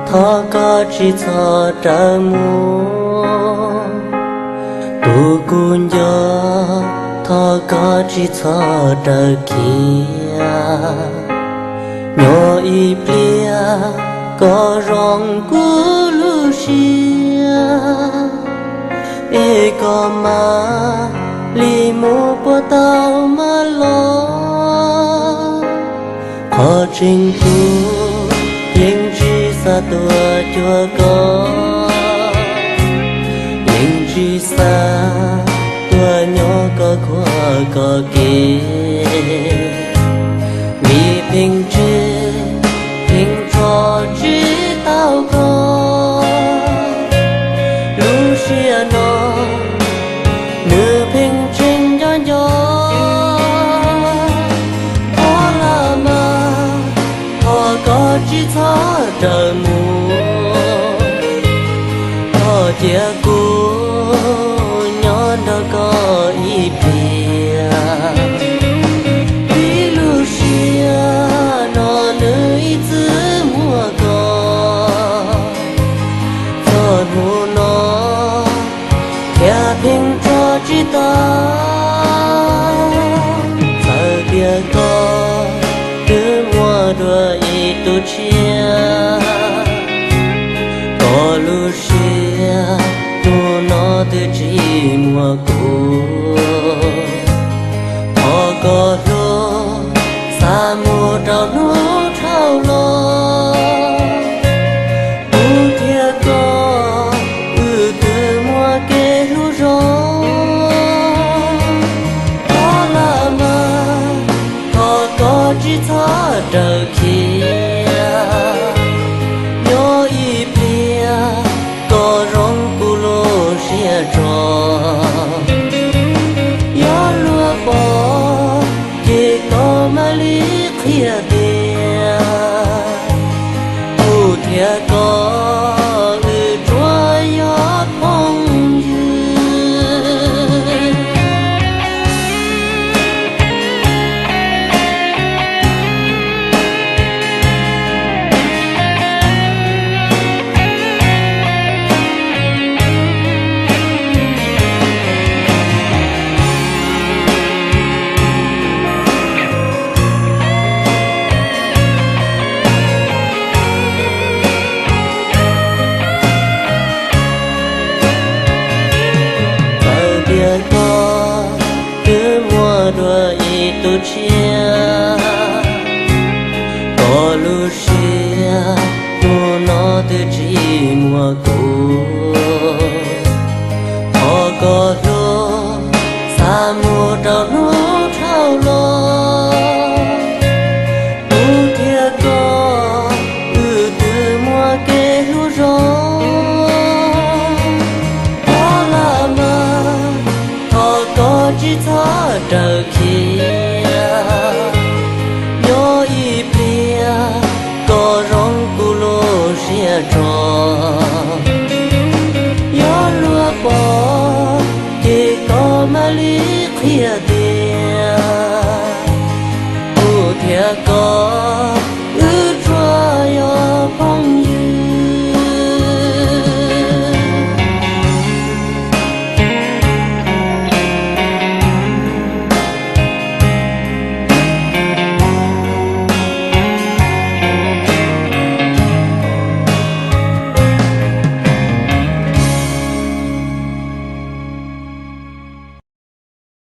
Thov koj tsis txhob rawm mus, tus kuv nco, thov koj tsis txhob rawm kiag. Nyob ib pliag kom zoo kuv lub siab, es koj mam li mus puas tau mam los. Qhov tseeb kuv yeej tsis xav tuaj cuag koj, yeej tsis xav tuaj nyob koj khuab koj ke, vim pheej tseg pheej tso tsis tau koj. Lub siab no nws pheej tseem nco nco. Thov los mas, thov koj tsis txhob rawm mus, thov cia kuv nyob nrog koj ib pliag. Vim lub siab no nws ib txwm muaj koj, txog hnub no thiaj pheej tso tsis tau. Txawm tias koj twb muaj dua ib tug tshiab, koj lub siab hnub no twb tsis muaj kuv. Thov koj hlub, xav mus rau hnub dhau los, kuv thiab koj wb twb muaj kev hlub zoo. Thov los mas, thov koj tsis txhob rawm kiag, nyob ib pliag kom zoo kuv lub siab tso. Yog luag pom ces koj mam li qhia tias kuv thiab koj wb tsuas yog phooj ywg. Txawm tias koj twb muaj dua ib tug tshiab, koj lub siab hnub no twb tsis muaj kuv. Thov koj hlub, xav mus rau hnub dhau los, kuv thiab koj wb twb muaj kev hlub zoo. Thov los mas, thov koj tsis txhob rawm kiag, nyob ib pliag kom zoo kuv lub siab tso. Yog luag pom ces koj mam li qhia tias kuv thiab koj